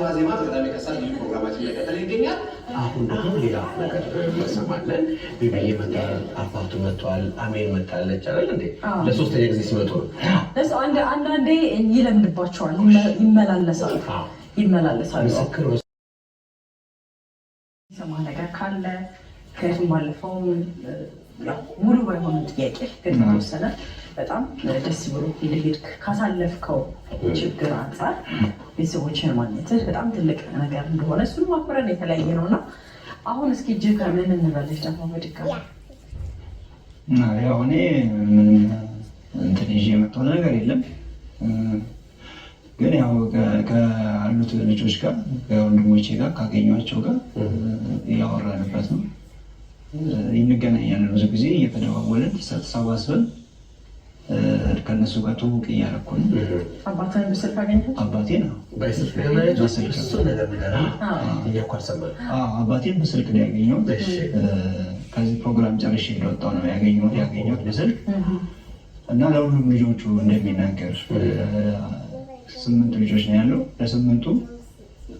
ዋዜማ በቅዳሜ ከሰዓት ልዩ ፕሮግራማችን እየቀጠለ ይገኛል። አሁን ደግሞ ሌላ ነገር እንሰማለን። ቤቢዬ መጥቷል፣ አባቱ መጥቷል፣ አሜን መጣለች አይደል እንዴ? ለሶስተኛ ጊዜ ሲመጡ ነው። አንዳንዴ ይለምድባቸዋል፣ ይመላለሳሉ ይመላለሳሉ። ምስክር ሰማ ነገር ካለ ምክንያቱም ባለፈውም ሙሉ ባይሆንም ጥያቄ ግን ተወሰነ በጣም ደስ ብሎ እንደሄድክ ካሳለፍከው ችግር አንጻር ቤተሰቦችን ማግኘትህ በጣም ትልቅ ነገር እንደሆነ እሱንም አክብረን የተለያየ ነው እና አሁን እስኪ እጅህ ከምን እንበልሽ ደግሞ በድጋሚ። ያው እኔ ምንም እንትን ይዤ የመጣው ነገር የለም፣ ግን ያው ካሉት ልጆች ጋር ከወንድሞቼ ጋር ካገኟቸው ጋር እያወራንበት ነው። እንገናኛለን ብዙ ጊዜ እየተደዋወልን ተሰባስበን ከእነሱ ጋር ትውውቅ እያደረኩ ነው። አባትህን በስልክ አገኘኸው? አባቴን አባቴን በስልክ ነው ያገኘሁት። ከዚህ ፕሮግራም ጨርሼ እንደወጣሁ ነው ያገኘሁት በስልክ እና ለሁሉም ልጆቹ እንደሚናገር 8 ልጆች ነው ያለው። ለስምንቱ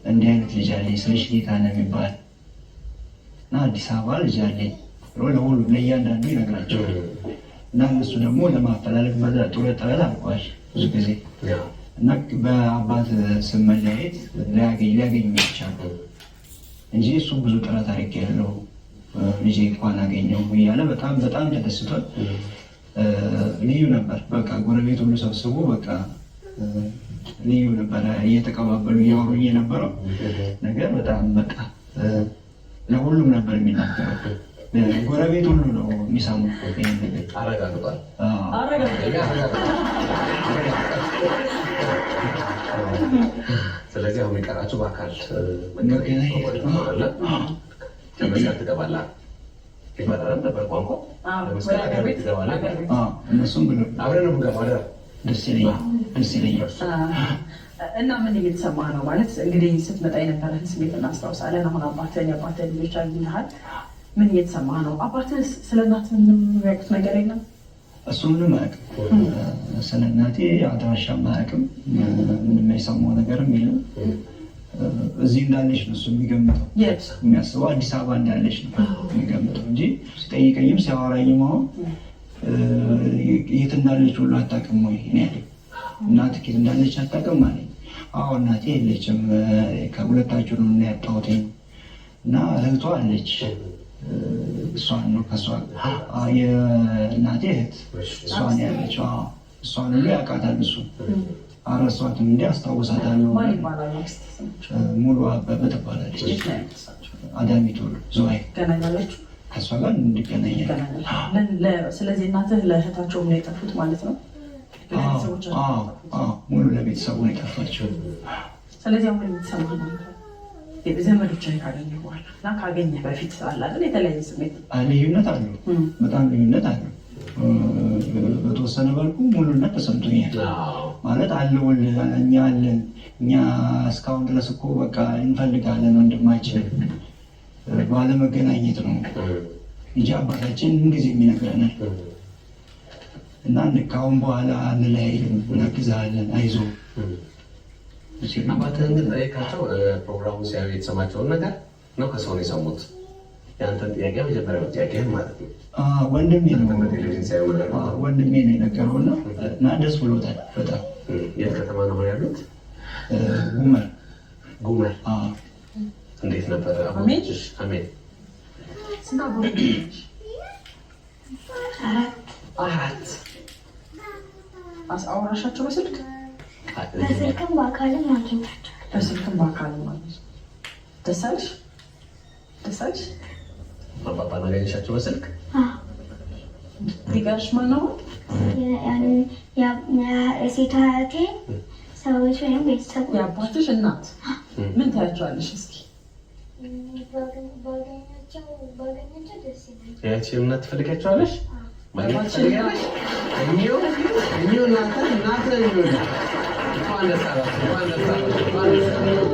እንዲህ አይነት ልጅ አለኝ ስልሽ ጌታ ነው የሚባል እና አዲስ አበባ ልጅ አለኝ ብሎ ለሁሉም ለእያንዳንዱ ይነግራቸዋል። እና እነሱ ደግሞ ለማፈላለግ ጥረት ጥረት አድርገዋል ብዙ ጊዜ እና በአባት ስም መለያየት ሊያገኙ ይቻሉ እንጂ እሱ ብዙ ጥረት አድርጌያለሁ ልጄ እንኳን አገኘው እያለ በጣም በጣም ተደስቷል። ልዩ ነበር። በቃ ጎረቤት ሁሉ ሰብስቦ በቃ ልዩ ነበረ። እየተቀባበሉ እያወሩኝ የነበረው ነገር በጣም በቃ ለሁሉም ነበር የሚናገረው። ጎረቤት ሁሉ ነው የሚሰሙ። አረጋግጧል። ስለዚህ አሁን የሚቀራችሁ በአካል መገናኘት ለመስቀል ትገባለህ ይባላል ነበር ቋንቋ። ለመስቀል አገር ቤት ትገባለህ። እነሱም ብሎ አብረን ነው የምንገባው። አደራ ደስ ይለኛል፣ ደስ ይለኛል። እና ምን እየተሰማህ ነው? ማለት እንግዲህ ስትመጣ የነበረህን ስሜት እናስታውሳለን። አሁን አባትህን የአባትህን ልጆች አግኝተሃል። ምን እየተሰማህ ነው? አባትህ ስለ እናትህ ምንም የሚያውቁት ነገር የለም? እሱ ምንም አያውቅም። ስለ እናቴ አድራሻም አያውቅም። ምንም የሰማው ነገርም የለም። እዚህ እንዳለች ነው እሱ የሚገምተው፣ የሚያስበው አዲስ አበባ እንዳለች ነው የሚገምተው እንጂ ሲጠይቀኝም ሲያወራኝም አሁን የት እንዳለች ሁሉ አታውቅም ወይ እኔ ያለኝ፣ እናትህ የት እንዳለች አታውቅም አለኝ። አዎ እናቴ የለችም፣ ከሁለታችሁ ነው ያጣሁት እና እህቷ አለች፣ እሷን ነው ከእሷ የእናቴ እህት እሷን ያለችው፣ እሷን ሁሉ ያውቃታል እሱ አረሷትም እንዲ አስታውሳታለሁ። ሙሉ አበበ ትባላለች። አዳሚቱ ዝዋይ ከእሷ ጋር እንገናኛለን። ስለዚህ እናትህ ለእህታቸው ነው የጠፉት ማለት ነው? ሙሉ ለቤተሰቡ ነው የጠፋቸው። ስለዚህ አሁን የሚሰማህ ነው ዘመዶችን ካገኘህ በኋላ እና ካገኘህ በፊት አለ አይደል የተለያየ ስሜት? ልዩነት አለው፣ በጣም ልዩነት አለው። በተወሰነ መልኩ ሙሉነት ተሰምቶኛል። ማለት አለውልህ፣ እኛ አለን፣ እኛ እስካሁን ድረስ እኮ በቃ እንፈልጋለን ወንድማችን፣ ባለመገናኘት ነው እንጂ አባታችን ምንጊዜ የሚነግረናል እና ከአሁን በኋላ አንለያይም፣ እናግዝሃለን፣ አይዞህ። አባትህን ግን ጠየቃቸው? ፕሮግራሙን ሲያዩ የተሰማቸውን ነገር ነው ከሰው ነው የሰሙት? የአንተን ጥያቄ መጀመሪያው ጥያቄህን ማለት ነው። ወንድሜ ነው ወንድሜ ነው የነገረው እና ደስ ብሎታል በጣም። የት ከተማ ነው ያሉት? ጉመር። ጉመር። እንዴት ነበረ? አሜን። አራት አውራሻቸው በስልክ? በስልክም በአካልም አግኝቻቸዋለሁ። በስልክም በአካልም አግኝቻቸዋለሁ። ደስ አለሽ? ደስ አለሽ? አባባን አገኘሻቸው በስልክ? ሊቀርሽ ማነው? የሴቷ እህቴ ሰዎች ወይም ቤተሰብ የአባትሽ እናት ምን ታያቸዋለሽ? እስኪ ባገኛቸው ደስ ይለኛል። ያንቺን እናት ትፈልጊያቸዋለሽ? ማግኘት ትፈልጊያለሽ? እኚሁ እናትህ እናትህ እኚሁ እንኳን ደስ አላችሁ፣ እንኳን ደስ አላችሁ፣ እንኳን ደስ አላችሁ።